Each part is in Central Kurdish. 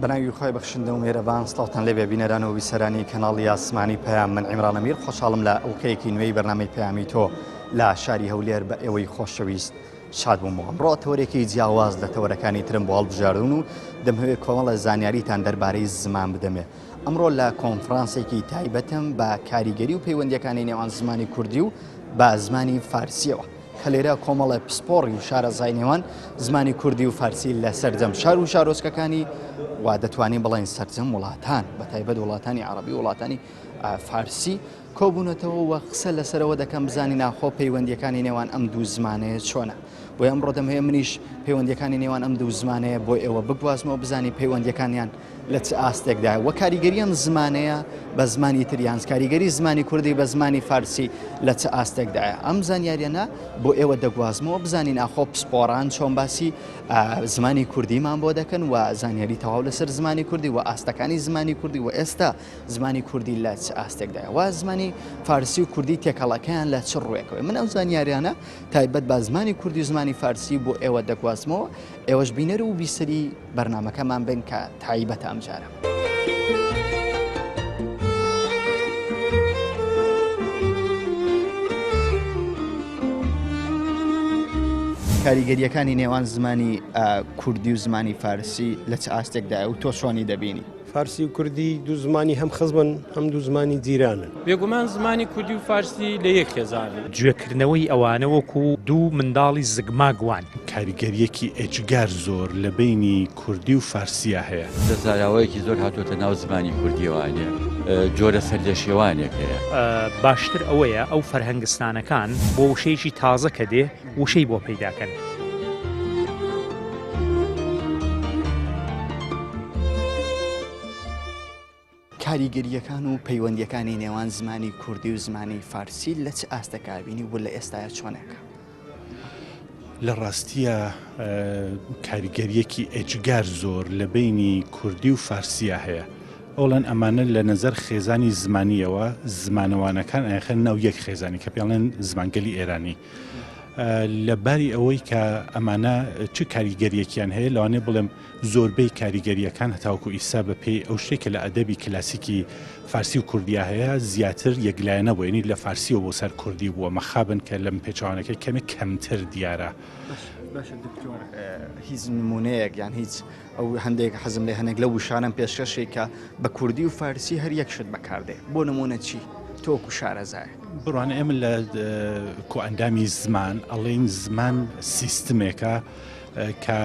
بەناوی خوای بەخشندە و مێرەبان سڵاوتان لێبێ بینەران و بیسەرانی کەناڵی ئاسمانی پەیام من عیمران ئەمیر خۆشحاڵم لە ئەڵقەیەکی نوێی بەرنامەی پەیامی تۆ لە شاری هەولێر بە ئێوەی خۆشەویست شاد بووم و ئەمڕۆ تەوەرێکی جیاواز لە تەوەرەکانی ترم بۆ هەڵبژاردون و دەمهەوێت کۆمەڵە زانیاریتان دەربارەی زمان بدەمێ ئەمڕۆ لە کۆنفرانسێکی تایبەتم بە کاریگەری و پەیوەندیەکانی نێوان زمانی کوردی و بە زمانی فارسیەوە کە لێرە کۆمەڵە پسپۆڕی و شارەزای نێوان زمانی کوردی و فارسی لە سەرجەم شار و شارۆچکەکانی و دەتوانین بڵێن سەرجەم وڵاتان بە تایبەت وڵاتانی عەڕەبی وڵاتانی فارسی کۆبوونەتەوە و قسە لەسەرەوە دەکەم بزانین ئاخۆ پەیوەندیەکانی نێوان ئەم دوو زمانەیە چۆنە بۆیە ئەمڕۆ دەمهەوێت منیش پەیوەندیەکانی نێوان ئەم دوو زمانەیە بۆ ئێوە بگوازمەوە بزانین پەیوەندیەکانیان لە چ ئاستێکدایە و کاریگەری ئەم زمانەیە بە زمانی تر یان کاریگەری زمانی کوردی بە زمانی فارسی لە چ ئاستێکدایە ئەم زانیاریانە بۆ ئێوە دەگوازمەوە بزانین ئاخۆ پسپۆڕان چۆن باسی زمانی کوردیمان بۆ دەکەن و زانیاری تەواو لەسەر زمانی کوردی و ئاستەکانی زمانی کوردی و ئێستا زمانی کوردی لە چ ئاستێکدایە و زمانی فارسی و کوردی تێکەڵەکەیان لە چ ڕووێکەوەی من ئەو زانیاریانە تایبەت بە زمانی کوردی و زمانی فارسی بۆ ئێوە دەگوازمەوە ئێوەش بینەر و بیسەری بەرنامەکەمان بن کە تایبەتە ئەمجارە. کاریگەریەکانی نێوان زمانی کوردی و زمانی فارسی لە چ ئاستێکدایە و تۆ چۆنی دەبینی؟ فارسی و کوردی دوو زمانی هەم خزمن هەم دوو زمانی جیرانن. بێگومان زمانی کوردی و فارسی لە یەک خێزانن. جوێکردنەوەی ئەوانە وەکو دوو منداڵی زگماک وان. کاریگەرییەکی ئێجگار زۆر لە بەینی کوردی و فارسیا هەیە. زاراوەیەکی زۆر هاتووەتە ناو زمانی کوردییەوانێ جۆرە سەرلێشێوانێک هەیە. باشتر ئەوەیە ئەو فەرهەنگستانەکان بۆ وشەیەکی تازە کە دێ وشەی بۆ پەیدا کەن. کاریگەرییەکان و پەیوەندییەکانی نێوان زمانی کوردی و زمانی فارسی لە چ ئاستێکا بینی و لە ئێستایا چۆنێکە؟ لە ڕاستییا کاریگەرییەکی ئێجگار زۆر لە بەینی کوردی و فارسیا هەیە. ئەوڵەن ئەمانە لە نەزەر خێزانی زمانییەوە زمانەوانەکان ئەیانخەنە ناو یەک خێزانی کە پێڵێن زمانگەلی ئێرانی. لە باری ئەوەی کە ئەمانە چ کاریگەرییەکیان هەیە لەوانەیە بڵێم زۆربەی کاریگەرییەکان هەتاوەکو ئیستا بە پێی ئەو شتەی کە لە ئەدەبی کلاسیکی فارسی و کوردیا هەیە زیاتر یەکلایەنە بووە یانی لە فارسیەوە بۆ سەر کوردی بووە مەخابن کە لەم پێچەوانەکەی کەمێک کەمتر دیارە. باشە دکتۆر هیچ نمونەیەک یان هیچ ئەو هەندێک حەزم لێ هەنێک لەو وشانەم پێشکەشی کە بە کوردی و فارسی هەر یەک شت بەکاردێ بۆ نمونە چی تۆ وەکو شارەزایەک؟ بڕوانە ئێمە لە کۆئەندامی زمان ئەڵێین زمان سیستمێکە کە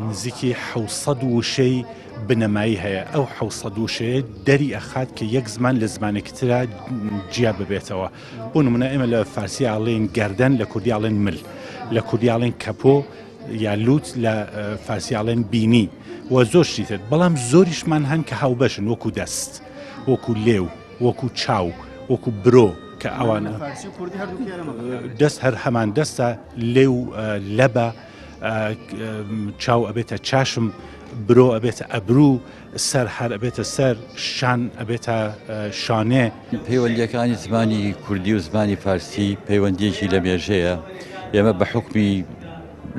نزیکی 600 وشەی بنەمایی هەیە ئەو 600 وشەیە دەری ئەخات کە یەک زمان لە زمانێکی ترا جیا ببێتەوە بۆ نمونە ئێمە لە فارسی ئاڵێن گەردەن لە کوردی ئاڵێن مل لە کوردی ئاڵێن کەپۆ یا لوت لە فارسی ئاڵێن بینی و زۆر شتی تر بەڵام زۆریشمان هەن کە هاوبەشن وەکو دەست وەکو لێو وەکو چاو وەکو برۆ کە ئەوانە دەست هەر هەمان دەستە لێو لەبە چاو ئەبێتە چاشم برۆ ئەبێتە ئەبروو سەر هەر ئەبێتە سەر شان ئەبێتە شانێ. پەیوەندییەکانی زمانی کوردی و زمانی فارسی پەیوەندییەکی لەمێژەیە، ئێمە بە حوکمی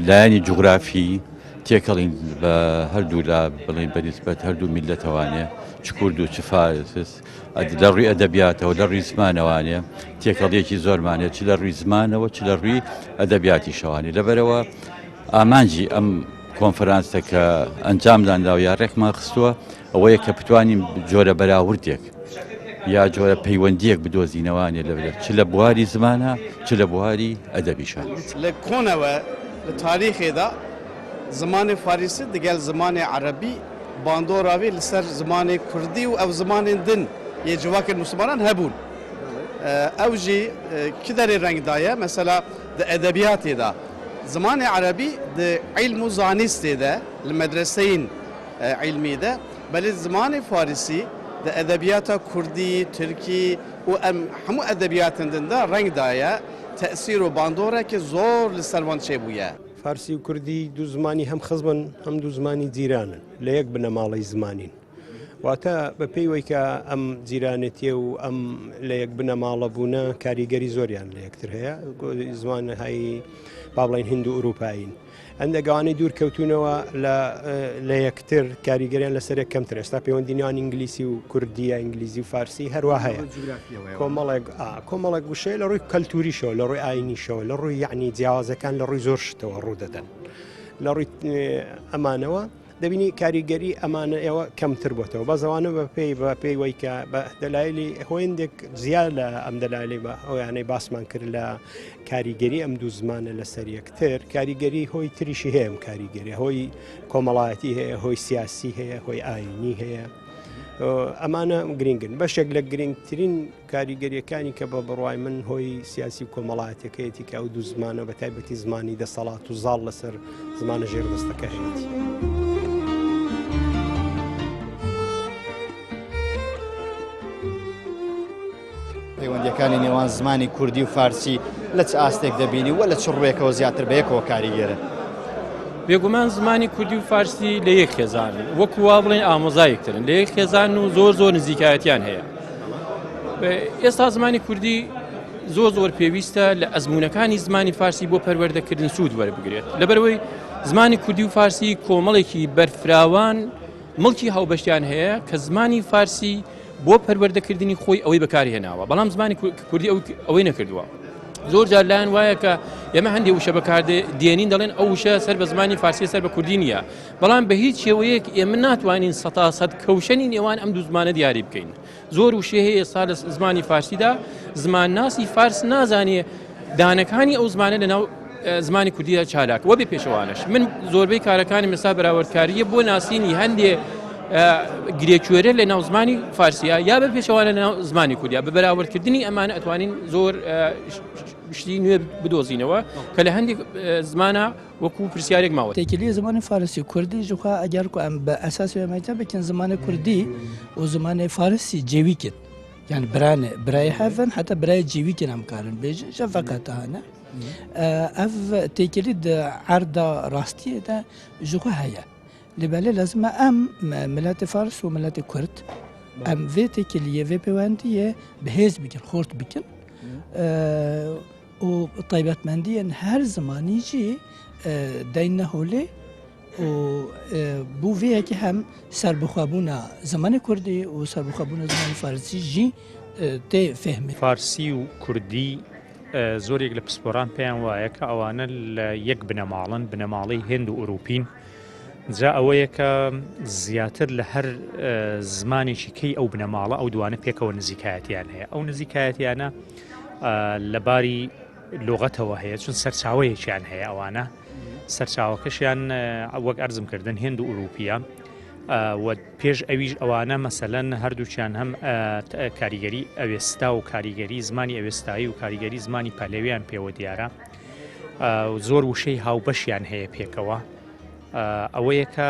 لایەنی جوغرافی تێکەڵین بە هەردوو لا بڵێین بە نیسبەت هەردوو میللەتەوانێ چ کورد و چ فارس لە ڕووی ئەدەبیاتەوە لە ڕووی زمانەوانێ تێکەڵیەکی زۆرمانێ چ لە ڕووی زمانەوە چ لە ڕووی ئەدەبیاتیشەوانێ لەبەرەوە ئامانجی ئەم کۆنفرانسە کە ئەنجامدانراوە یا ڕێکمان خستووە ئەوەیە کە بتوانین جۆرە بەراوردێک یا جۆرە پەیوەندیەک بدۆزینەوانێ لە چ لە بواری زمانە چ لە بواری ئەدەبیشە. لە کۆنەوە لە تاریخێدا زمانê فارسی digel zimanê erebî bandora wî li ser zimanê kurdî û ew zimanên din yê civakên muslimanan hebûn. Ew jî ki derê reng daye mesela di edebiyatê de zimanê erebî di îlm û zanîstê de li medreseyên îlmî de belê zimanê farisî di edebiyata kurdî, tirkî û em hemû edebiyatên din de reng daye, tesîr û bandoreke zor li ser wan çêbûye. فارسی و کوردی دوو زمانی هەم خزمن هەم دوو زمانی جیرانن لە یەک بنەماڵەی زمانین. واتە بە پێی وەی کە ئەم جیرانێتیە و ئەم لە یەک بنەماڵە بوونە کاریگەری زۆریان لە یەکتر هەیە زمانهای با بڵێین هند و ئوروپایین. هەندێک ئەوانەی دوور کەوتونەوە لە یەکتر کاریگەریان لەسەر یەک کەمتر ئێستا پەیوەندی نێوان ئینگلیسی و کوردی یا ئینگلیزی و فارسی هەروە هەیە کۆمەڵێک کۆمەڵێک وشەیە لە ڕووی کەلتوریشەوە لە ڕووی ئاینیشەوە لە ڕووی یعنی جیاوازەکان لە ڕووی زۆر شتەوە ڕوو دەدەن لە ڕووی ئەمانەوە دەبینی کاریگەری ئەمانە ئێوە کەمتر بۆتەوە بەس ئەوانە بە پێی بە پێی وەی کە بە دەلایلی هۆیندێک زیاد لە ئەم دەلایلی بە ئەویانەی باسمان کرد لە کاریگەری ئەم دوو زمانە لەسەر یەکتر کاریگەری هۆی تریشی هەیە ئەم کاریگەری هۆی کۆمەڵایەتی هەیە هۆی سیاسی هەیە هۆی ئاینی هەیە ئەمانە گرنگن بەشێک لە گرنگترین کاریگەریەکانی کە بە بڕوای من هۆی سیاسی و کۆمەڵایەتەکەیەتی کە ئەو دوو زمانە بە تایبەتی زمانی دەسەڵات و زاڵ لەسەر زمانە ژێردەستەکە هەیەتی. پەیوەندیەکانی نێوان زمانی کوردی و فارسی لە چ ئاستێک دەبینی و لە چ ڕووێکەوە زیاتر بەیەکەوە کاریگەرن؟ بێگومان زمانی کوردی و فارسی لە یەک خێزانن وەکو وا بڵێن ئامۆزای یەکترن لە یەک خێزان و زۆر زۆر نزیکایەتیان هەیە ئێستا زمانی کوردی زۆر زۆر پێویستە لە ئەزمونونەکانی زمانی فارسی بۆ پەروەردەکردن سوود وەربگرێت لەبەرەوەی زمانی کوردی و فارسی کۆمەڵێکی بەرفراوان مڵکی هاوبەشیان هەیە کە زمانی فارسی بۆ پەروەردەکردنی خۆی ئەوەی بەکارهێناوە بەڵام زمانی کوردی ئەوەی نەکردووە زۆر جار لایەن وایە کە ئێمە هەندێک وشە بەکاردێ دێنین دەڵێن ئەو وشە سەر بە زمانی فارسی سەر بە کوردی نییە بەڵام بە هیچ شێوەیەک ئێمە ناتوانین سەتا سەد کەوشەنی نێوان ئەم دوو زمانە دیاری بکەین زۆر وشە هەیە ئێستا لە زمانی فارسیدا زمانناسی فارس نازانێ دانەکانی ئەو زمانە لەناو زمانی کوردیدا چالاک وە بێ پێشەوانش من زۆربەی کارەکانی مەسا بەراوردکاریە بۆ ناسینی هەندێ گرێکوێرە لە ناو زمانی فارسیا یا بە پێشەوانە لە ناو زمانی کوردیا بە بەراوردکردنی ئەمانە ئەتوانین زۆر شتی نوێ بدۆزینەوە کە لە هەندێک زمانە وەکو پرسیارێک ماوە. تێکەلی زمانی فارسی و کوردی ژخوا ئەگەر کو ئەم بە ئەساس وێمەجە بکەن زمانی کوردی و زمانی فارسی جێوی کرد یان برانێ برای هەڤن حتا برای جێوی کن ئەم کارن بێژن شەفقەتە هەنە ئەv تێکەلی عەردا ڕاستیەدا ژخوا هەیە لێ بەلێ لازمە ئەم ملەتی فارس و ملەتی کورد ئەم ڤێ تێکەلیە ڤێ پەیوەندیە بەهێز بکەن خۆرت بکەن و تایبەتمەندیەن هەر زمانی جی دەینە هۆلێ و بۆ vê yekê hem serbixwebûna zimanê Kurdî û serbixwebûna zimanê Farsî jî tê fêhmê. فارسی و کوردی زۆرێک لە پسپۆران پێیان وایە کە ئەوانە لە یەک بنەماڵەن، بنەماڵەی هێند و ئوروپین. جا ئەوەیە کە زیاتر لە هەر زمانێکی کەی ئەو بنەماڵە ئەو دوانە پێکەوە نزیکایەتیان هەیە. ئەو نزیکایەتیانە لە باری لغەتەوە هەیە چون سەرچاوەیەکیان هەیە ئەوانە سەرچاوەکەشیان وەک ئەرزم کردن هێند و ئوروپیە و پێش ئەویش ئەوانە مەسەلەن هەردووکیان هەم کاریگەری ئەوێستا و کاریگەری زمانی ئەوێستایی و کاریگەری زمانی پەلەویان پێوە دیارە زۆر وشەی هاوبەشیان هەیە پێکەوە ئەوەیە کە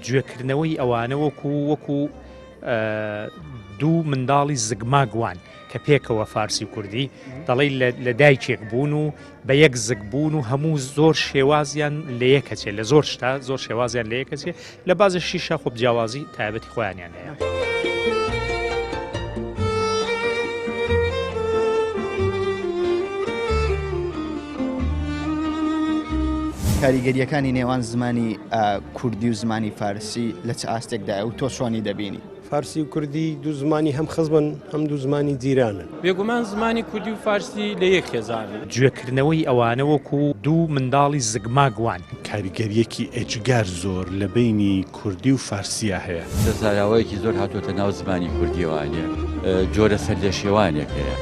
گوێکردنەوەی ئەوانە وەکو وەکو دوو منداڵی زگماک وان کە پێکەوە فارسی و کوردی دەڵێی لە دایکێک بوون و بە یەک زگ بوون و هەموو زۆر شێوازیان لە یەکەچێ لە زۆر شتا زۆر شێوازیان لە یەکەچێ لە بازە شیشە خۆب جیاوازی تایبەتی خۆیانیان هەیە. کاریگەریەکانی نێوان زمانی کوردی و زمانی فارسی لە چ ئاستێکدایە و تۆ چۆنی دەبینی؟ فارسی و کوردی دوو زمانی هەم خزمن هەم دوو زمانی جیرانن. بێگومان زمانی کوردی و فارسی لە یەک خێزانن. جوێکردنەوەی ئەوانە وەکو دوو منداڵی زگماک وان. کاریگەرییەکی ئێجگار زۆر لە بەینی کوردی و فارسیا هەیە. زاراوەیەکی زۆر هاتۆتە ناو زمانی کوردیەوە ئەنێ جۆرە سەرلێشێوانێک هەیە.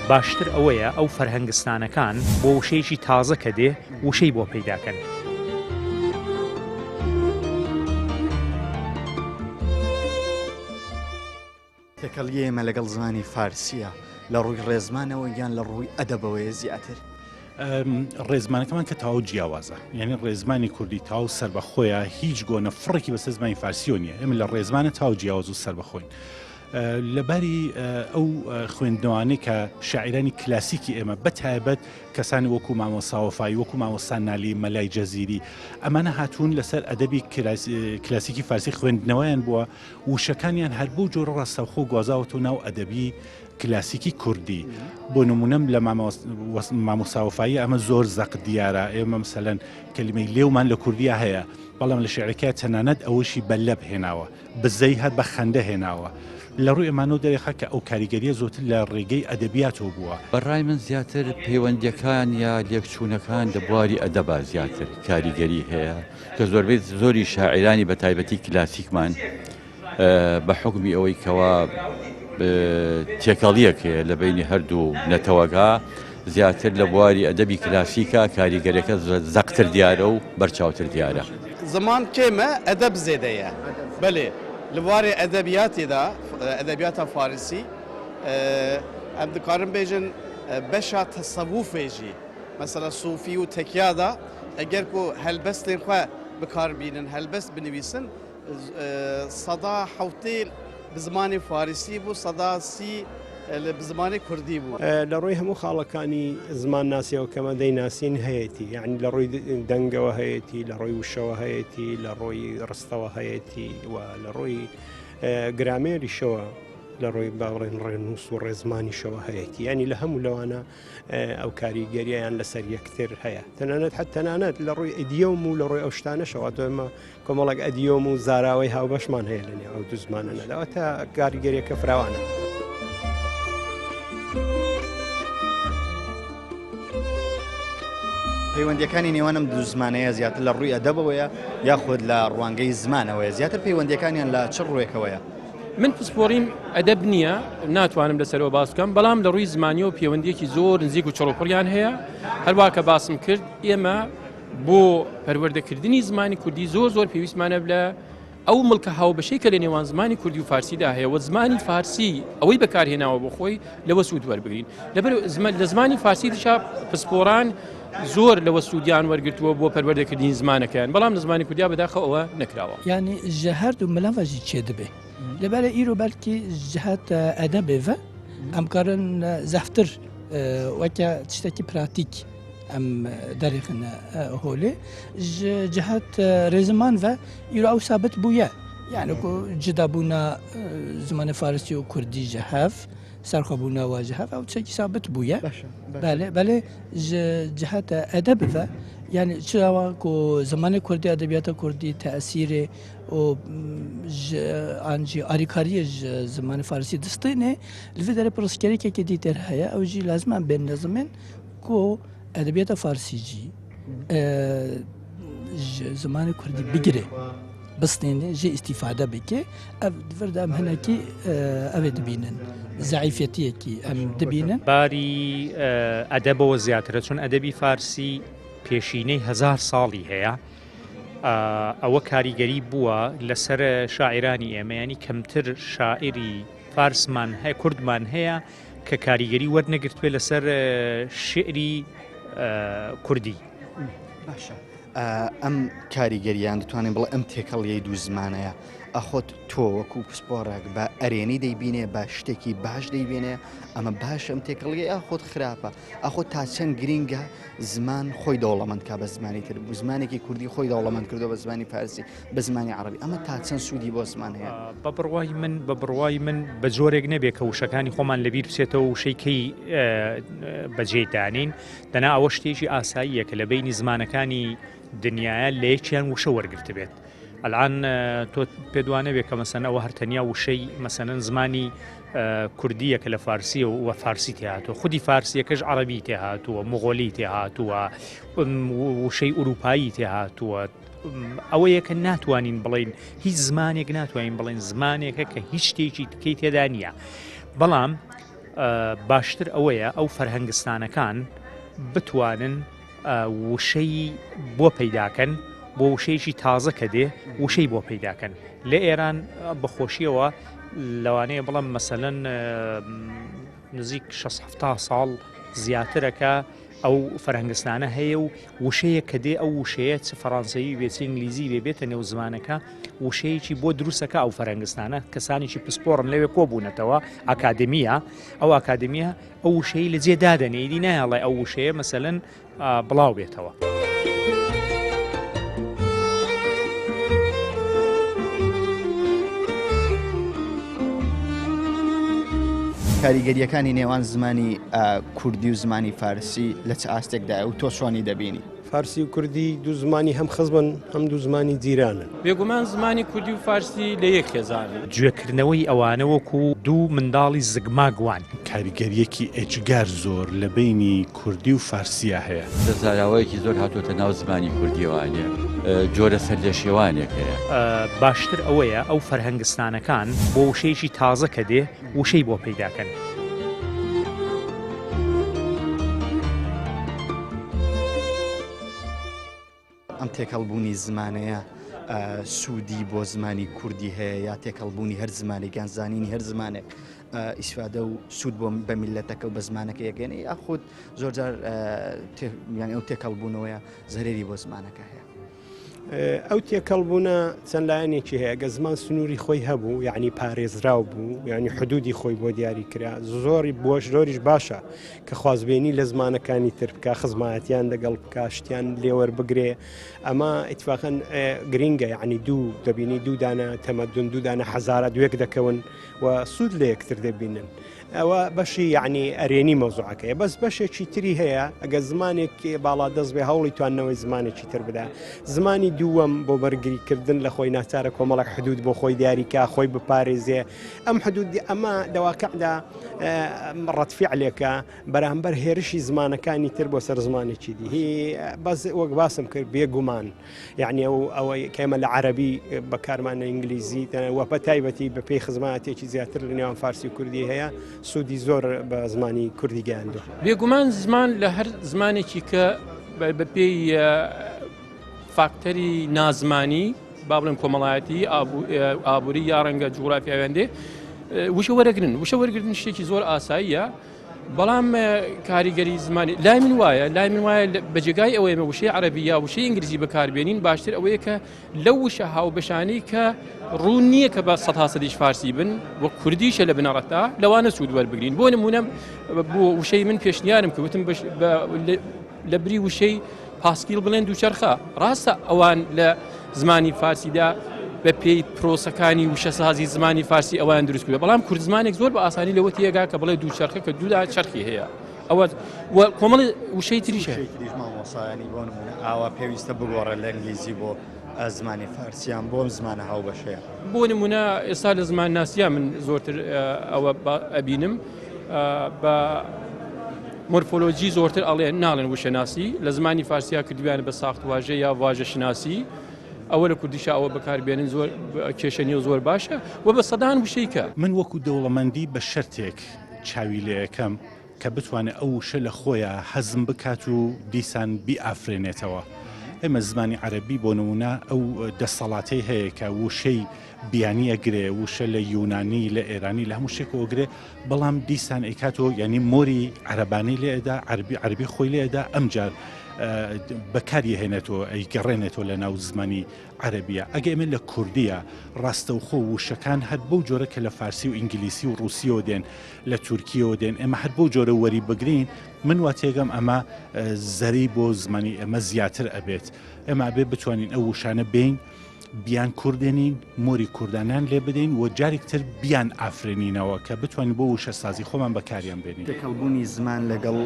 باشتر ئەوەیە ئەو فەرهەنگستانەکان بۆ وشەیەکی تازە کە دێ وشەی بۆ پەیدا کەن. تێکەڵیی ئێمە لەگەڵ زمانی فارسییە لە ڕووی ڕێزمانەوە یان لە ڕووی ئەدەبەوەیە زیاتر؟ ڕێزمانەکەمان کە تەواو جیاوازە یعنی ڕێزمانی کوردی تاو سەربەخۆیە هیچ گۆنە فڕێکی بەسەر زمانی فارسیەوە نییە ئێمە لە ڕێزمانە تاو جیاواز و سەربەخۆین. لەباری ئەو خوێندنەوانەی کە شاعیرانی کلاسیکی ئێمە بە تایبەت کەسانی وەکو مامۆستا وەفایی وەکو مامۆستا نالی مەلای جەزیری ئەمانە هاتوون لەسەر ئەدەبی کلاسیکی فارسی خوێندنەوەیان بووە وشەکانیان هەر بەو جۆرە ڕاستەوخۆ گوازاوەتەوە ناو ئەدەبی کلاسیکی کوردی بۆ نمونەم لە مامۆستا وەفایی ئەمە زۆر زەق دیارە ئێمە مەسەلەن کەلیمەی لێومان لە کوردیا هەیە بەڵام لە شعرەکە تەنانەت ئەوەشی بە لەب هێناوە بزەی هەر بە خەندە هێناوە. لە ڕووی ئەمانەوە دەرێخا کە ئەو کاریگەرییە زۆرتر لە ڕێگەی ئەدەبیاتەوە بووە. بە ڕای من زیاتر پەیوەندییەکان یا لێکچوونەکان لە بواری ئەدەبا زیاتر کاریگەری هەیە کە زۆربەی زۆری شاعیرانی بە تایبەتی کلاسیکمان بە حوکمی ئەوەی کەوا تێکەڵییەک هەیە لە بەینی هەردوو نەتەوەکە زیاتر لە بواری ئەدەبی کلاسیکا کاریگەریەکە زەقتر دیارە و بەرچاوتر دیارە. زمان کێمە ئەدەب زێدەیە. بەلێ لە بوارێ ئەدەبیاتێدا، ئەدەبیاتا فارسی، ئەم دکارن بێژن بەشا تەسەوفێ ژی، مەسەلا سوفی و تەکیادا ئەگەر کو هەلبەستێن خوە بکار بینن، هەلبەست بنویسن، سەدا حەوتێ بە زمانی فارسی بوو، 30% بە زمانی کوردی بوو. لە ڕووی هەموو خاڵەکانی زمانناسیەوە کەمە دەیناسین هەیەتی، یعنی لە ڕووی دەنگەوە هەیەتی، لە ڕووی وشەوە هەیەتی، لە ڕووی ڕستەوە هەیەتی و لە ڕووی گرامێریشەوە لە ڕووی با بڵێن ڕێنووس و ڕێزمانیشەوە هەیەتی، یعنی لە هەموو لەوانە ئەو کاریگەرییان لەسەر یەکتر هەیە، تەنانەت حەت تەنانەت لە ڕووی ئیدیۆم و لە ڕووی ئەو شتانەشەوە تۆ ئێمە کۆمەڵێک ئەدیۆم و زاراوەی هاوبەشمان هەیە لە نێو ئەو دوو زمانەدا، واتە کاریگەریەکە فراوانە. پەیوەندیەکانی نێوان ئەم دوو زمانەیە زیاتر لە ڕووی ئەدەبەوەیە یاخود لە ڕوانگەی زمانەوەیە؟ زیاتر پەیوەندیەکانیان لە چ ڕووێکەوەیە؟ من پسپۆڕیم ئەدەب نییە ناتوانم لەسەرەوە باس بکەم، بەڵام لە ڕووی زمانیەوە پەیوەندیەکی زۆر نزیک و چڕوپڕیان هەیە. هەروە کە باسم کرد ئێمە بۆ پەروەردەکردنی زمانی کوردی زۆر زۆر پێویستمانە لە ئەو مڵکە هاوبەشەی کە لە نێوان زمانی کوردی و فارسیدا هەیە و زمانی فارسی ئەوەی بەکارهێناوە بۆ خۆی لەوە سوود وەربگرین. لەبەر لە زمانی فارسی دیشا پسپۆران زۆر لەوە سوودیان وەرگتووە بۆ پەروەردەکردنی زمانەکەیان، بەڵام لە زمانی کوردیا بەداخەوە ئەوە نەکراوە. یانی ji her du milan ve jî çêdibe. Lê belê îro belkî ji heta edebê ve em karin zehftir weke tiştekî pratîk em derêxine holê. Ji cihet rêziman ve îro ew sabit bûye. Yani ku cidabûna zimanê farsî û kurdî ji hev, serxwebûna we ji hev ew tiştekî sabit bûye. Belê, belê ji ciheta edeb ve yani çawa ku zimanê kurdî, edebiyata kurdî tesîrê û ji an jî alîkariyê ji zimanê farsî distînê, li vê derê pirsgirêkekê dîtir heye, ew jî lazim em bên nizimên ku edebiyata farsî jî ji zimanê kurdî bigire, bistînê, jê îstîfade bike. Ev di vir de em hinekî ev ê dibînin, zeîfiyetiyekî em dibînin. باری ئەدەبەوە زیاترە، چون ئەدەبی فارسی پێشینەی هەزار ساڵی هەیە، ئەوە کاریگەری بووە لەسەر شاعیرانی ئێمە، ینی کەمتر شاعیری فارسمان هەیە، کوردمان هەیە کە کاریگەری وەرنەگرتوێ لەسەر شعری کوردی. باشە ئەم کاریگەریان دەتوانین بڵێ ئەم تێکەڵیەی دوو زمانەیە ئەخۆت تۆ وەکو پسپۆڕێک بە ئەرێنی دەیبینێ، بە شتێکی باش دەیبینێ، ئەمە باش ئەم تێکەڵیە یاخود خراپە؟ ئەخۆ تا چەند گرینگە زمان خۆی دەوڵەمەند کا بە زمانی تر، زمانێکی کوردی خۆی دەوڵەمەند کردو بە زمانی فارسی، بە زمانی عەڕەبی، ئەمە تا چەند سوودی بۆ زمان هەیە؟ بە بڕوای من، بە بڕوای من بە جۆرێک نەبێ کە وشەکانی خۆمان لەبیر بچێتەوە وشەی کەی بەجێی دانین، دەنا ئەوە شتێکی ئاساییە کە لە بەینی زمانەکانی دنیاە لە یەکیان وشە وەرگرتبێت. ئەلان تۆ پێت وانەبێ کە مەسەن ئەوە هەر تەنیا وشەی مەسەنەن زمانی کوردیە کە لە فارسیە و فارسی تێهاتووە، خودی فارسیەکەش عەرەبی تێهاتووە، مغۆلی تێهاتووە، وشەی ئوروپایی تێهاتووە. ئەوەیە کە ناتوانین بڵین هیچ زمانێک ناتوانین بڵێن زمانێکە کە هیچ شتێکی تکەی تێدا نییە. بەڵام باشتر ئەوەیە ئەو فەرهەنگستانەکان بتوانن وشەی بۆ پەیداکەن، بۆ وشەیەکی تازە کە دێ وشەی بۆ پەیداکەن. لە ئێران بەخۆشیەوە لەوانەیە بڵێم مەسەلەن نزیک 6 ساڵ زیاترەکە ئەو فەرهەنگستانە هەیە و وشەیەک کە دێ ئەو وشەیە چ فەڕانسەوی بێ چ ئینگلیزی بێ بێتە نێو زمانەکە وشەیەکی بۆ دروستەکە ئەو فەرهەنگستانە کەسانێکی پسپۆڕن لەوێ کۆبوونەتەوە ئاکادمیە ئەو ئاکادمیە ئەو وشەی لە جێ دادەنێ ئیدی نایەڵێ ئەو وشەیە مەسەلەن بڵاو بێتەوە. کاریگەرییەکانی نێوان زمانی کوردی و زمانی فارسی لە چ ئاستێکدایە و تۆ چۆنی دەبینی؟ فارسی و کوردی دوو زمانی هەم خزمن هەم دوو زمانی جیرانن. بێگومان زمانی کوردی و فارسی لە یەک خێزانن. جوێکردنەوەی ئەوانە وەکو دوو منداڵی زگماک وان. کاریگەرییەکی ئێجگار زۆر لە بەینی کوردی و فارسیا هەیە. زاراوەیەکی زۆر هاتۆتە ناو زمانی کوردیەوە، جۆرە سەرلێشێوانێک هەیە. باشتر ئەوەیە ئەو فەرهەنگستانەکان بۆ وشەیەکی تازە کە دێ وشەی بۆ پەیدا کەن. ئەم تێکەڵبوونی زمانەیە سوودی بۆ زمانی کوردی هەیە یا تێکەڵبوونی هەر زمانێک یان زانینی هەر زمانێک ئیسفادە و سوود بۆ بە میلەتەکە و بە زمانەکە یەکێنێ یاخود زۆرجار یان ئەو تێکەڵبوونەوەیە زەرەری بۆ زمانەکە هەیە. ئەو تێکەڵبوونە چەند لایەنێکی هەیە گە زمان سنووری خۆی هەبوو یعنی پارێزراو بوو یعنی حدودی خۆی بۆ دیاری کرا زۆری بۆش زۆریش باشە کە خوازبێنی لە زمانەکانی تر بکە خزمایەتیان دەگەڵ بکە شتیان لێوەر بگرێ ئەمە ئیتفاقەن گرینگە یعنی دوو دەبینی دوو دانە تەمەدون دوو دانە حەزارە دوێک دەکەون و سوود لە یەکتر دەبینن. ئەوە بەشی یعنی ئەرێنی مەوزوعەکەیە بەس بەشێکی تری هەیە ئەگە زمانێک باڵادەست بێ هەوڵی توانەوەی زمانێکی تر بدا زمانی دووەم بۆ بەرگریکردن لە خۆی ناچارە کۆمەڵک حدود بۆ خۆی دیاریکا خۆی بپارێزێ ئەم حدودی ئەمە لەواقعدا ڕەتفعلێکە بەرامبەر هێرشی زمانەکانی تر بۆ سەر زمانێکی دی هی بەس وەک باسم کرد بێگومان یعنی ئەو ئەوەی کەمە لە عەربی بەکارمانە ئینگلیزی وە بە تایبەتی بە پێی خزمەتێکی زیاتر لە نێوان فارسی و کوردی هەیە سوودی زۆر بە زمانی کوردی گەیاندوە. بێگومان زمان لە هەر زمانێکی کە بە پێی فاکتەری نازمانی با بڵێم کۆمەڵایەتی ئابووری یا ڕەنگە جوگرافیاویان دێ وشە وەرەگرن وشە وەرگرتن شتێکی زۆر ئاساییە بەڵام کاریگەری زمانی لای من وایە لای من وایە بە جێگای ئەوەیە مە وشەی عەربی یا وشەی ئینگلیزی بەکاربێنین باشتر ئەوەیە کە لەو وشە هاوبەشانی کە ڕوون نییە کە بە سەدا سەدیش فارسی بن وە کوردیشە لە بنەڕەتدا لەوانە سوود وەربگرین بۆ نمونە بۆ وشەی من پێشنیارم کە وتم لە بری وشەی پاسکیل بڵێن دووچەرخە ڕاستە ئەوان لە زمانی فارسیدا بە پێی پرۆسەکانی وشەسازی زمانی فارسی ئەوان دروست کرد بەڵام کورد زمانێک زۆر بە ئاسانی لەوە تێگا کە بڵێ دووچەرخە کە دوودا چەرخی هەیە ئەوە کۆمەڵی وشەی تریش هەیە مامۆسایانی بۆ نمونە ئاوا پێویستە بگۆڕێت لە ئینگلیزی بۆ زمانی فارسیان بۆ ئەم زمانە هاوبەشەیە. بۆ نمونە ئێستا لە زمان ناسیە من زۆرتر ئەوە ئەبینم بە مۆرفۆلۆژی زۆرتر ئەڵێن ناڵێن وشەناسی لە زمانی فارسیا کردویان بە ساخت واژە یا واژە شناسی ئەوە لە کوردیشا ئەوە بەکاربێنن زۆر کێشە نیە زۆر باشە و بە سەدان وشەی کە. من وەکو دەوڵەمەندی بە شەرتێک چاوی لێ ئەکەم کە بتوانێت ئەو وشە لە خۆیا هەزم بکات و دیسان بیئافرێنێتەوە. ئێمە زمانی عەرەبی بۆ نموونە ئەو دەسەڵاتەی هەیە کە وشەی بیانی ئەگرێ، وشە لە یونانی، لە ئێرانی، لە هەموو شتێکەوە ئەگرێ، بەڵام دیسان ئەیکاتەوە یانی مۆری عەرەبانەی لێ ئەدا، عەربی عەربی خۆی لێ ئەدا، ئەمجار بەکاری ئەهێنێتەوە، ئەیگەڕێنێتەوە لە ناو زمانی عەرەبییە. ئەگە ئێمە لە کوردییە ڕاستەوخۆ وشەکان هەر بەو جۆرە کە لە فارسی و ئینگلیسی و ڕووسییەوە دێن، لە تورکییەوە دێن، ئێمە هەر بەو جۆرە وەری بگرین، من وا تێگەم ئەمە زەرەی بۆ زمانی ئێمە زیاتر ئەبێت. ئێمە ئەبێ بتوانین ئەو وشانە بێین بیان کوردێنین، مۆری کوردانیان لێ بدەین و جارێک تر بیان ئافرێنینەوە کە بتوانین بۆ وشەسازی خۆمان بەکاریان بێنین. تێکەڵبوونی زمان لەگەڵ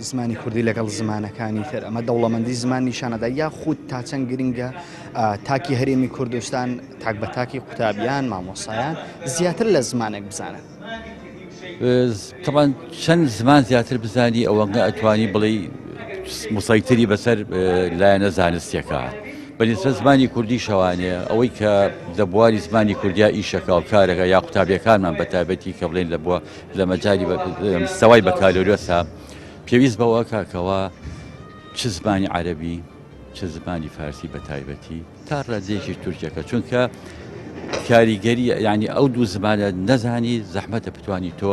زمانی کوردی لەگەڵ زمانەکانی تر ئەمە دەوڵەمەندی زمان نیشانەدا یاخود تا چەند گرنگە تاکی هەرێمی کوردستان تاک بە تاکی قوتابیان مامۆسایان زیاتر لە زمانێک بزانن؟ تەبعەن چەند زمان زیاتر بزانی ئەوەنگە ئەتوانی بڵێی مسەیتری بەسەر لایەنە زانستیەکە بەنیسبەت زمانی کوردی شەوانێ ئەوەی کە لە بواری زمانی کوردیا ئیشەکە و کارەکە یا قوتابیەکانمان بە تایبەتی کە بڵێن لە بووە لە مەجای سەوای بەکالۆریۆسا پێویست بەوە کاکەوە چ زمانی عەربی چ زمانی فارسی بە تایبەتی تا ڕادەیەکیش تورکیەکە چونکە کاریگەری یعنی ئەو دوو زمانە نەزانی زەحمەتە بتانی تۆ.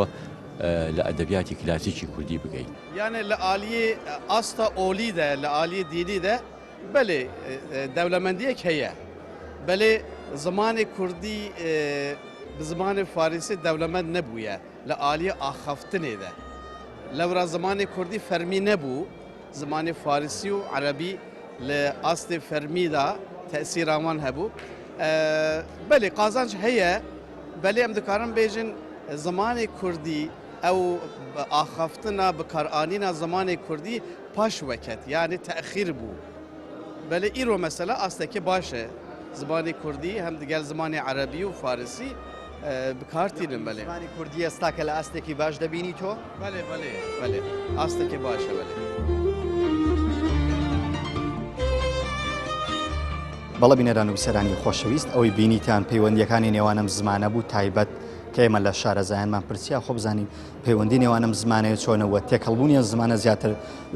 لە ئەدەبیاتی کلاسیکی کوردی بگەین. یانێ لە ئالیێ ئاستا ئۆلی دە، لە ئالیێ دینی دە بەلێ دەولەمەندیەک هەیە، بەلێ زمانێ کوردی bi zimanê farisî dewlemend nebûye li aliyê axaftinê de. Lewra zimanê kurdî fermî nebû, zimanê farisî û erebî li astê fermî de tesîra wan hebû. Belê qazanc heye, belê em dikarin bêjin zimanê kurdî ew axaftina bikaranîna zimanê kurdî paş weket yanî texîr bû. Belê îro mesela astekê baş e. Zimanê kurdî hem digel zimanê erebî û farisî bikar tînin belê. Zimanê kurdî ێستا کە لە ئاستێکی باش دەبینی تۆ؟ بەلێ بەلێ بەلێ ئاستێکی باشە بەلێ. بەڵێ بینەران و بیسەرانی خۆشەویست ئەوەی بینیتان پەیوەندیەکانی نێوان ئەم زمانە بوو تایبەت کە ئێمە لە شارەزایانمان پرسیا خۆ بزانین پەیوەندی نێوان ئەم زمانەیە چۆنە و تێکەڵبوونی ئەم زمانە زیاتر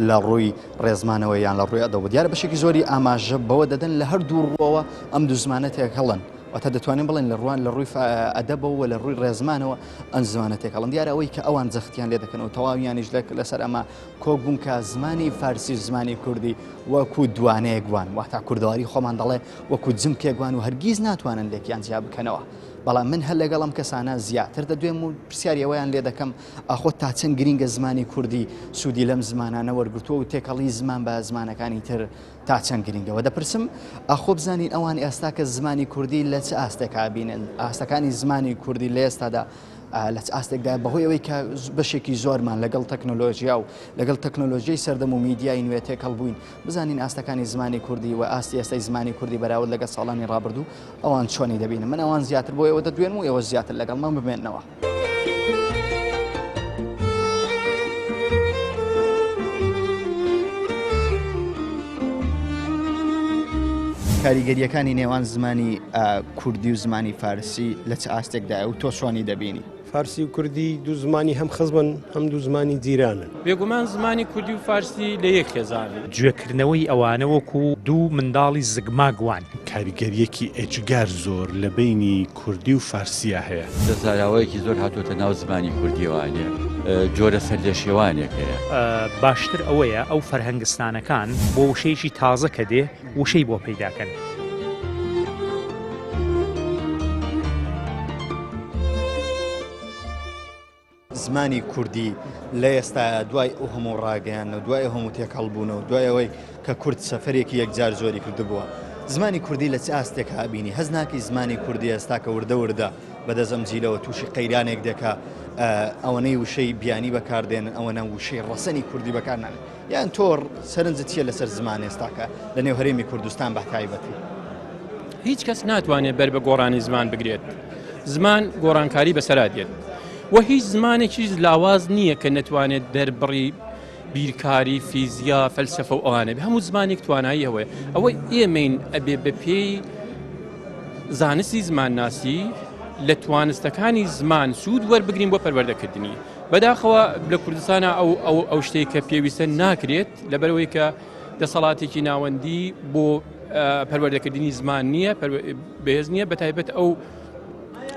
لە ڕووی ڕێزمانەوە یان لە ڕووی ئەدەبەوە دیارە بەشێکی زۆری ئاماژە بەوە دەدەن لە هەردوو ڕووەوە ئەم دوو زمانە تێکەڵن واتە دەتوانین بڵێن لە ڕوان لە ڕووی ئەدەبەوە و لە ڕووی ڕێزمانەوە ئەم زمانە تێکەڵن دیارە ئەوەی کە ئەوان جەختیان لێ دەکەن و تەواویانیش لەسەر ئەمە کۆک بوون کە زمانی فارسی و زمانی کوردی وەکو دوانەیەک وان واتا کوردەواری خۆمان دەڵێ وەکو جمکێک وان و هەرگیز ناتوانن لێکیان جیا بکەنەوە. بەڵام من هەر لەگەڵ ئەم کەسانە زیاتر دەدوێم و پرسیاری ئەوەیان لێ دەکەم ئاخۆ تا چەند گرینگە زمانی کوردی سوودی لەم زمانانە وەرگرتووە و تێکەڵی زمان بە زمانەکانی تر تا چەند گرینگە وە دەپرسم ئاخۆ بزانین ئەوان ئێستا کە زمانی کوردی لە چ ئاستێکا بینن ئاستەکانی زمانی کوردی لە ئێستادا لە چ ئاستێکدا بەهۆی ئەوەی کە بەشێکی زۆرمان لەگەڵ تەکنۆلۆژیا و لەگەڵ تەکنۆلۆژیای سەردەم و میدیای نوێ تێکەڵ بووین بزانین ئاستەکانی زمانی کوردی و ئاستی ئێستای زمانی کوردی بەراورد لەگەڵ ساڵانی ڕابردوو ئەوان چۆنی دەبینن من ئەوان زیاتر بۆ ئێوە دەدوێنم و ئێوە زیاتر لەگەڵمان بمێنەوە. کاریگەریەکانی نێوان زمانی کوردی و زمانی فارسی لە چ ئاستێکدایە و تۆ چۆنی دەبینی؟ فارسی و کوردی دوو زمانی هەم خزمن هەم دوو زمانی جیرانن. بێگومان زمانی کوردی و فارسی لە یەک خێزانن. جوێکردنەوەی ئەوانە وەکو دوو منداڵی زگماک وان. کاریگەرییەکی ئێجگار زۆر لە بەینی کوردی و فارسیا هەیە. لە زاراوەیەکی زۆر هاتۆتە ناو زمانی کوردییەوە، جۆرە سەرلێشێوانێک هەیە. باشتر ئەوەیە ئەو فەرهەنگستانەکان بۆ وشەیەکی تازە کە دێ وشەی بۆ پەیدا کەن. زمانی کوردی لە ئێستایا دوای ئەو هەموو ڕاگەیاندنە و دوای ئەو هەموو تێکەڵبوونە و دوای ئەوەی کە کورد سەفەرێکی یەکجار زۆری کردبووە زمانی کوردی لە چ ئاستێکا ئەبینی؟ هەست ناکەی زمانی کوردی ئێستا کە وردە وردە بەدەست ئەم جیلەوە تووشی قەیرانێک دێکا ئەوەنەی وشەی بیانی بەکاردێنن ئەوەنە وشەی ڕەسەنی کوردی بەکار نانێن یان تۆ سەرنجت چییە لەسەر زمان ئێستاکە لە نێو هەرێمی کوردستان بە تایبەتی؟ هیچ کەس ناتوانێت بەر بە گۆڕانی زمان بگرێت زمان گۆڕانکاری بەسەرا دێت و هیچ زمانێکیش لاواز نییە کە نەتوانێت دەربڕی بیرکاری فیزیا فەلسفە و ئەوانە بێ هەموو زمانێک توانایی هەوەیە ئەوەی ئێمەین ئەبێ بە پێی زانستی زمانناسی لە توانستەکانی زمان سوود وەربگرین بۆ پەروەردەکردنی بەداخەوە لە کوردستانە ئەو ئەو ئەو شتێک کە پێویستە ناکرێت لەبەرەوەی کە دەسەڵاتێکی ناوەندی بۆ پەروەردەکردنی زمان نییە بەهێز نییە بە تایبەت ئەو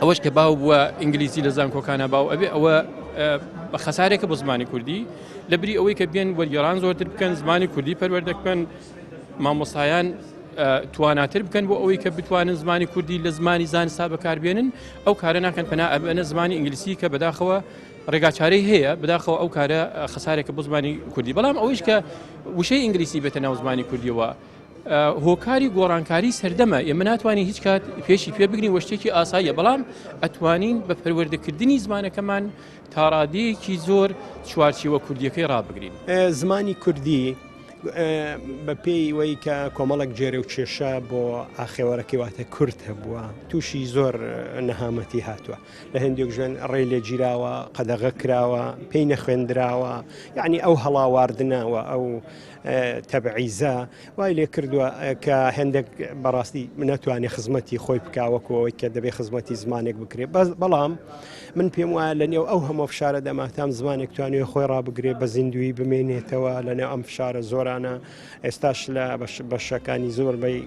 ئەوەش کە باو بووە ئینگلیزی لە زانکۆکانە باو ئەبێ ئەوە خەسارێکە بۆ زمانی کوردی لە بری ئەوەی کە بێن وەرگێڕان زۆرتر بکەن زمانی کوردی پەروەردە بکەن مامۆستایان تواناتر بکەن بۆ ئەوەی کە بتوانن زمانی کوردی لە زمانی زانستا بەکاربێنن ئەو کارە ناکەن پەنا ئەبەنە زمانی ئینگلیسی کە بەداخەوە ڕێگاچارەی هەیە بەداخەوە ئەو کارە خەسارێکە بۆ زمانی کوردی بەڵام ئەوەیش کە وشەی ئینگلیسی بێتە ناو زمانی کوردیەوە هۆکاری گۆڕانکاری سەردەمە ئێمە ناتوانین هیچ کات پێشی پێ بگرین وە شتێکی ئاساییە بەڵام ئەتوانین بە پەروەردەکردنی زمانەکەمان تاڕادەیەکی زۆر چوارچیوە کوردیەکەی ڕابگرین. زمانی کوردی بە پێی وەی کە کۆمەڵێک جێرە و کێشە بۆ ئاخێوەرەکەی واتە کورد هەبووە تووشی زۆر نەهامەتی هاتووە لە هەندێک ژێن ڕێ لێ گیراوە قەدەغە کراوە پێی نەخوێندراوە یعنی ئەو هەڵاواردنەوە ئەو. تەبعیزە وای لێ کردووە کە هێندێک بەڕاستی نەتوانێ خزمەتی خۆی بکا وەکو ئەوەی کە دەبێ خزمەتی زمانێک بکرێ بەس بەڵام من پێم وایە لە نێو ئەو هەموو فشارە دەماتام زمانێک توانێ خۆی ڕابگرێ بە زیندوی بمێنێتەوە لە نێو ئەم فشارە زۆرانە ئێستاش لە بەشەکانی زۆربەی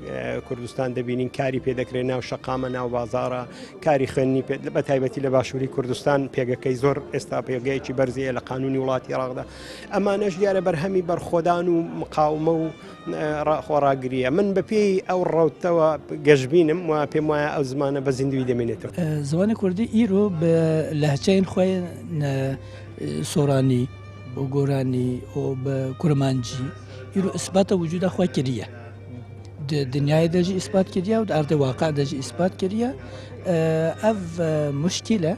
کوردستان دەبینین کاری پێ دەکرێت ناو شەقامە ناو بازارە کاری خوێندنی پێ بە تایبەتی لە باشووری کوردستان پێگەکەی زۆر ئێستا پێگەیەکی بەرزیە لە قانونی وڵاتی عێراقدا ئەمانەش دیارە بەرهەمی بەرخۆدان و مقاومە و خۆڕاگریە من بەپێی ئەو ڕەوتەوە گەشببینم و پێم وایە ئەو زمانە بە زیندوی دەمێنێتەوە. زمانی کوردی ئیرۆ بە لەهجەین خوەی سۆرانی و گۆرانی و بە کورمانجی ئیرۆ ئیسباتە وجودە خوەی کریە دنیای دەژی ئیسبات کریە و ئەردە واقع دەژی ئیسبات کریە ئەv مشکلە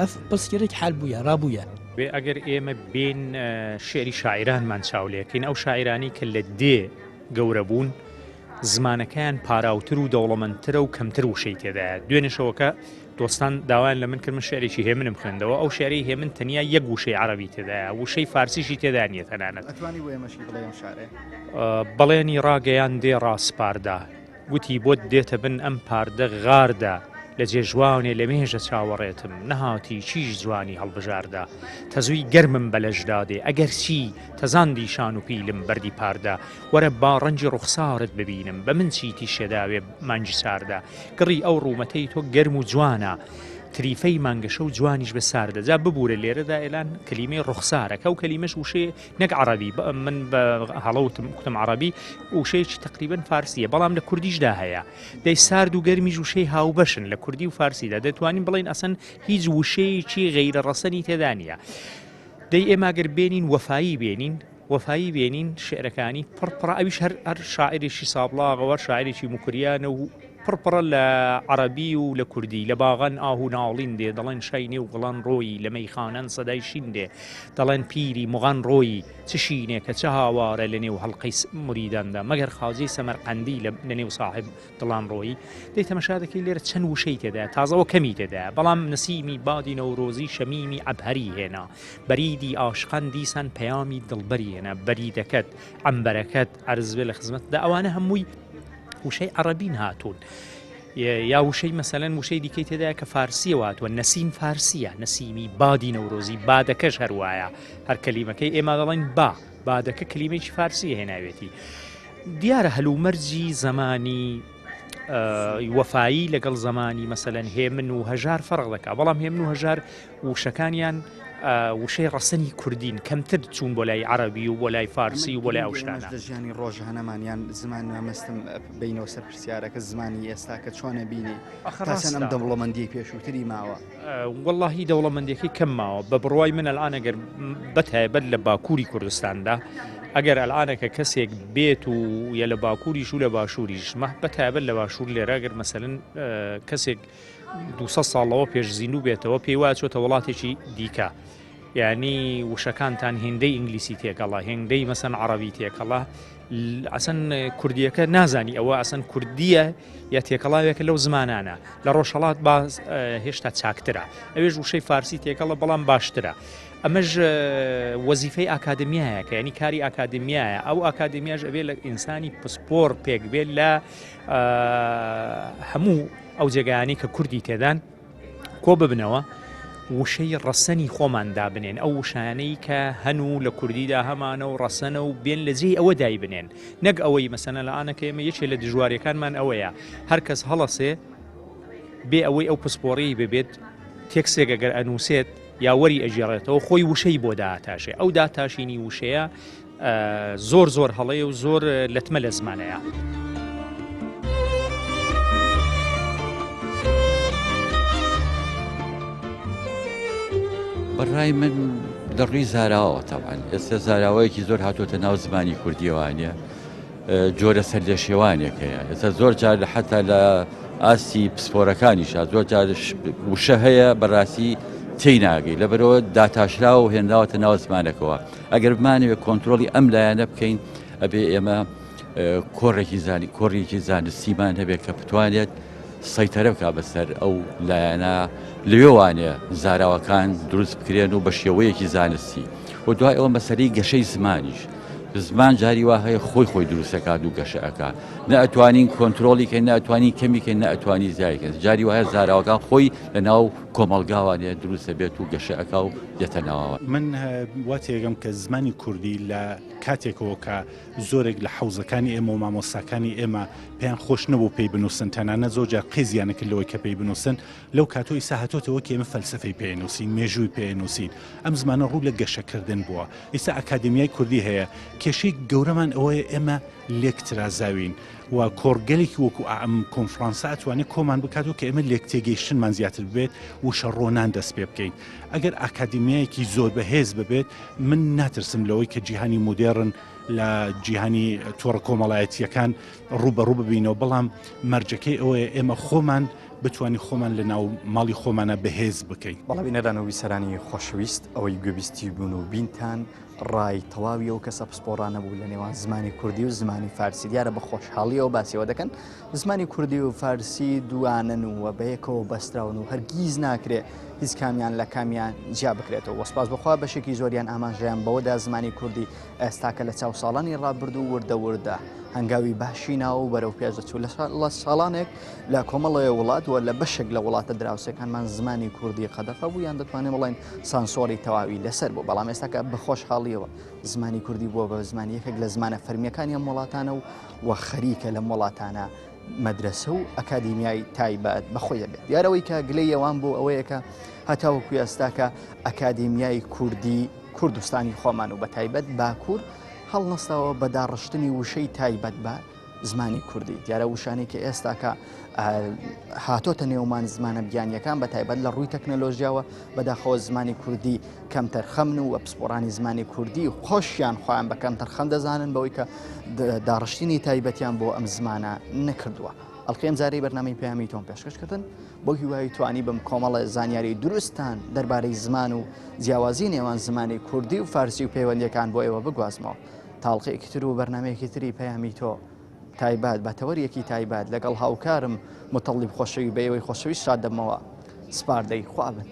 ئەف پرسگرێک حل بووە ڕابووە. بێ ئەگەر ئێمە بێین شیعری شاعیرانمان چاو لێکەین ئەو شاعیرانەی کە لە دێ گەورە بوون زمانەکەیان پاراوتر و دەوڵەمەندترە و کەمتر وشەی تێدایە دوێنێ شەوەکە دۆستان داوایان لە من کرد من شعرێکی هێمنم خوێندەوە ئەو شعری هێمن تەنیا یەک وشەی عەرەبی تێدایە وشەی فارسیشی تێدا نییە تەنانەت ئەتوانی بۆ ئێمەشی بڵێ ئەم شعرەیە؟ بەڵێنی ڕاگەیاندێ ڕاسپاردە گوتی بۆت دێتە بن ئەم پاردە غاردە لە جێژوانێ لە مێژە چاوەڕێتم نەهاتی چیش جوانی هەڵبژاردە تەزووی گەرمم بە لەشدا دێ ئەگەرچی تەزاندی شان و پیلم بەردی پاردە وەرە با ڕەنگی ڕوخسارت ببینم بە من چی تیشێداوێ مانگی ساردە گڕی ئەو ڕوومەتەی تۆ گەرم و جوانە تریفەی مانگەشەو جوانیش بە ساردە جا ببوورە لێرەدا ئێلان کەلیمەی ڕوخسارەکە و کەلیمەش وشەیە نەک عەڕەبی من بە هەڵە وتم کوتم عەڕەبی وشەیەکی تقریبا فارسیە بەڵام لە کوردیشدا هەیە دەی سارد و گەرمیش وشەی هاوبەشن لە کوردی و فارسیدا دەتوانین بڵێین ئەسەن هیچ وشەیەکی غەیرە ڕەسەنی تێدا نییە دەی ئێمە گەر بێنین وەفایی بێنین وەفایی بێنین شعرەکانی پڕ پڕە ئەویش هەر هەر شاعرێکی سابڵاغەوە شاعرێکی موکریانە و پڕ پڕە لە عەڕەبی و لە کوردی، لە باغان ئاه و ناڵین دێ، دەڵێن شای نێو گوڵان ڕۆیی، لە مەیخانان سەدای شین دێ، دەڵێن پیری موغان ڕۆیی، چ شینێکە، چ هاوارە لە نێو هەڵقەی موریداندا، مەگەر خاجەی سەمەرقەندی لە لە نێو ساحێب دڵان ڕۆیی. دەی تەمەشا دەکەی لێرە چەند وشەی تێدایە، تازە ئەوە کەمی تێدایە، بەڵام نەسیمی بادی نەورۆزی شەمیمی عەبهەری هێنا، بەریدی ئاشقان دیسان پەیامی دڵبەری هێنا، بەریدەکەت، عەمبەرەکەت، عەرز بێ لە خزمەتدا، ئەوانە هەمووی وشەی عەڕەبین هاتوون یا وشەی مەسەلەن وشەی دیکەی تێدایە کە فارسیەوە هاتووە نەسیم فارسیە نەسیمی بادی نەورۆزی بادەکەش هەروایە هەر کەلیمەکەی ئێمە دەڵێن با بادەکە کلیمێکی فارسی هێناوێتی دیارە هەلومەرجی زەمانی وەفایی لەگەڵ زمانی مەسەلەن هێمن و هەژار فەرق دەکا بەڵام هێمن و هەژار وشەکانیان وشەی ڕەسەنی کوردین کەمتر چوون بۆ لای عەرەبی و بۆ لای فارسی و بۆ لای ئەو شتانە. لە ژیانی ڕۆژانەمان یان زمان مەمەستم بینەوە سەر پرسیارەکە زمانی ئێستا کە چۆنە بینی تا چەند ئەم دەوڵەمەندیەی پێشووتری ماوە؟ وەڵاهی دەوڵەمەندیەکەی کەم ماوە بە بڕوای من ئەلئان ئەگەر بەتایبەت لە باکووری کوردستاندا ئەگەر ئەلئانەکە کەسێک بێت و یە لە باکووریش و لە باشووریش مە بەتایبەت لە باشوور لێرە گەر مەسەلەن کەسێک 200 ساڵ لەوە پێش زیندوو بێتەوە پێی وایە چۆتە وڵاتێکی دیکە یعنی وشەکانتان هێندەی ئینگلیسی تێکەڵە هێندەی مەسەن عەڕەبی تێکەڵە ئەسەن کوردیەکە نازانی ئەوە ئەسەن کوردیە یا تێکەڵاوێکە لەو زمانانە لە ڕۆژهڵات باز هێشتا چاکترە ئەوێش وشەی فارسی تێکەڵە بەڵام باشترە ئەمەش وەزیفەی ئاکادمیایە کە ینی کاری ئاکادمیایە ئەو ئاکادمیاش ئەبێ لە ئینسانی پسپۆر پێک بێت لە هەموو ئەو جێگایانەی کە کوردی تێدان کۆ ببنەوە وشەی ڕەسەنی خۆمان دابنێن ئەو وشانەی کە هەن و لە کوردیدا هەمانە و ڕەسەنە و بێن لە جێی ئەوە دایبنێن نەک ئەوەی مەسەنە لە ئانەکە ئێمە یەکێ لە دژواریەکانمان ئەوەیە هەر کەس هەڵەسێ بێ ئەوەی ئەو پسپۆڕیی ببێت تێکسێک ئەگەر ئەنووسێت یا وەری ئەگێڕێتەوە خۆی وشەی بۆ داتاشێ ئەو داتاشینی وشەیە زۆر زۆر هەڵەیە و زۆر لەتمە لە زمانەیە. بەڕای من لە ڕووی زاراوە تەبعەن ئێستا زاراوەیەکی زۆر هاتووەتە ناو زمانی کوردیەوانە جۆرە سەرلێشێوانێک هەیە ئێستا زۆر جار لە حتا لە ئاستی پسپۆرەکانیشا زۆر جار وشە هەیە بەڕاستی تێی ناگەی لەبەرەوە داتاشراوە و هێنراوەتە ناو زمانەکەوە ئەگەر بمانەوێت کۆنترۆڵی ئەم لایەنە بکەین ئەبێ ئێمە کۆڕێکی زانی کۆڕێکی زانستیمان هەبێت کە بتوانێت سەیتەرە بکا بەسەر ئەو لایەنە لەوێوانێ زاراوەکان دروست بکرێن و بە شێوەیەکی زانستی و دوای ئەوە مەسەلەی گەشەی زمانیش. زمان جاری وا هەیە خۆی خۆی دروست ئەکات و گەشە ئەکا نە ئەتوانین کۆنترۆڵی کەین نە ئەتوانین کەمی کەین نە ئەتوانی زیای کەین جاری وایە زاراوەکان خۆی لە ناو کۆمەڵگاوانێ دروست ئەبێت و گەشە ئەکا و دێتە ناوەوە. من وا تێگەم کە زمانی کوردی لە کاتێکەوە کە زۆرێک لە حەوزەکانی ئێمە و مامۆستاکانی ئێمە پێیان خۆش نەبوو پێی بنووسن تەنانەت زۆر جار قێزیان کرد لەوەی کە پێی بنووسن لەو کاتەوە ئیستا هاتۆتەوە کە ئێمە فەلسەفەی پێ نووسین مێژووی پێ نووسین ئەم زمانە ڕوو لە گەشەکردن بووە ئیستا ئەکادمیای کوردی هەیە کێشەی گەورەمان ئەوەیە ئێمە لێک ترازاوین و کۆڕگەلێکی وەکو ئەم کۆنفرانسە ئەتوانێت کۆمان بکات و کە ئێمە لێک تێگەیشتنمان زیاتر بێت وشە ڕۆنان دەست پێ بکەین ئەگەر ئاکادمیایەکی زۆر بەهێز ببێت من ناترسم لەوەی کە جیهانی مۆدێڕن لە جیهانی تۆڕە کۆمەڵایەتیەکان ڕووبەڕوو ببینەوە بەڵام مەرجەکەی ئەوەیە ئێمە خۆمان بتوانین خۆمان لە ناو ماڵی خۆمانە بەهێز بکەین. بەڵێ بینەران و بیسەرانی خۆشەویست ئەوەی گوێبیستی بوون و بینتان ڕای تەواوی ئەو کەسە پسپۆڕانە بوو لە نێوان زمانی کوردی و زمانی فارسی دیارە بە خۆشحاڵیەوە باسیەوە دەکەن زمانی کوردی و فارسی دوانن و بەیەکەوە بەستراون و هەرگیز ناکرێ هیچ کامیان لە کامیان جیا بکرێتەوە وەسپاس بخوا بەشێکی زۆریان ئاماژەیان بەوەدا زمانی کوردی ئێستاکە لە چاو ساڵانی ڕابردوو وردە وردە هەنگاوی باشی ناوە و بەرەو پێش دەچوو لە ساڵانێک لە کۆمەڵێ وڵات و لە بەشێک لە وڵاتە دراوسێکانمان زمانی کوردی قەدەخە بوو یان دەتوانێت بڵێن سانسۆری تەواوی لەسەر بوو بەڵام ئێستاکە بە خۆشحاڵیەوە زمانی کوردی بووە بە زمانی یەکێک لە زمانە فەرمیەکانی ئەم وڵاتانە و و خەریکە لەم وڵاتانە مەدرەسە و ئەکادیمیای تایبەت بەخۆی دەبێت دیارەوەی کە گلەی ئەوان بۆ ئەوەیە کە هەتاوەکو ئێستاکە ئەکادیمیای کوردی کوردستانی خۆمان و بە تایبەت باکوور هەڵنەستاوە بە داڕشتنی وشەی تایبەت بە زمانی کوردی دیارە وشانەی کە ئێستاکە هاتۆتە نێومان زمانە بیانیەکان بە تایبەت لە ڕووی تەکنەلۆژیاوە بەداخەوە زمانی کوردی کەمتەرخەمن و پسپۆڕانی زمانی کوردی خۆشیان خۆیان بە کەمتەرخەم دەزانن بەوەی کە داڕشتنی تایبەتیان بۆ ئەم زمانە نەکردووە. ئەڵقەی ئەمجارەی بەرنامەی پەیامی تۆم پێشکەشکردن بۆ هیوای توانی بم کۆمەڵە زانیاری دروستان دەربارەی زمان و جیاوازی نێوان زمانی کوردی و فارسی و پەیوەندیەکان بۆ ئێوە بگوازمەوە تاڵقێکی تر و بەرنمەیەکی تری پەیامی تۆ تایبەت بە تەوەرێکی تایبەت لەگەڵ هاوکارم متەڵیب خۆشەوی بە ئێوەی خۆشەویست شاد دەبمەوە سپاردەی خوا بن.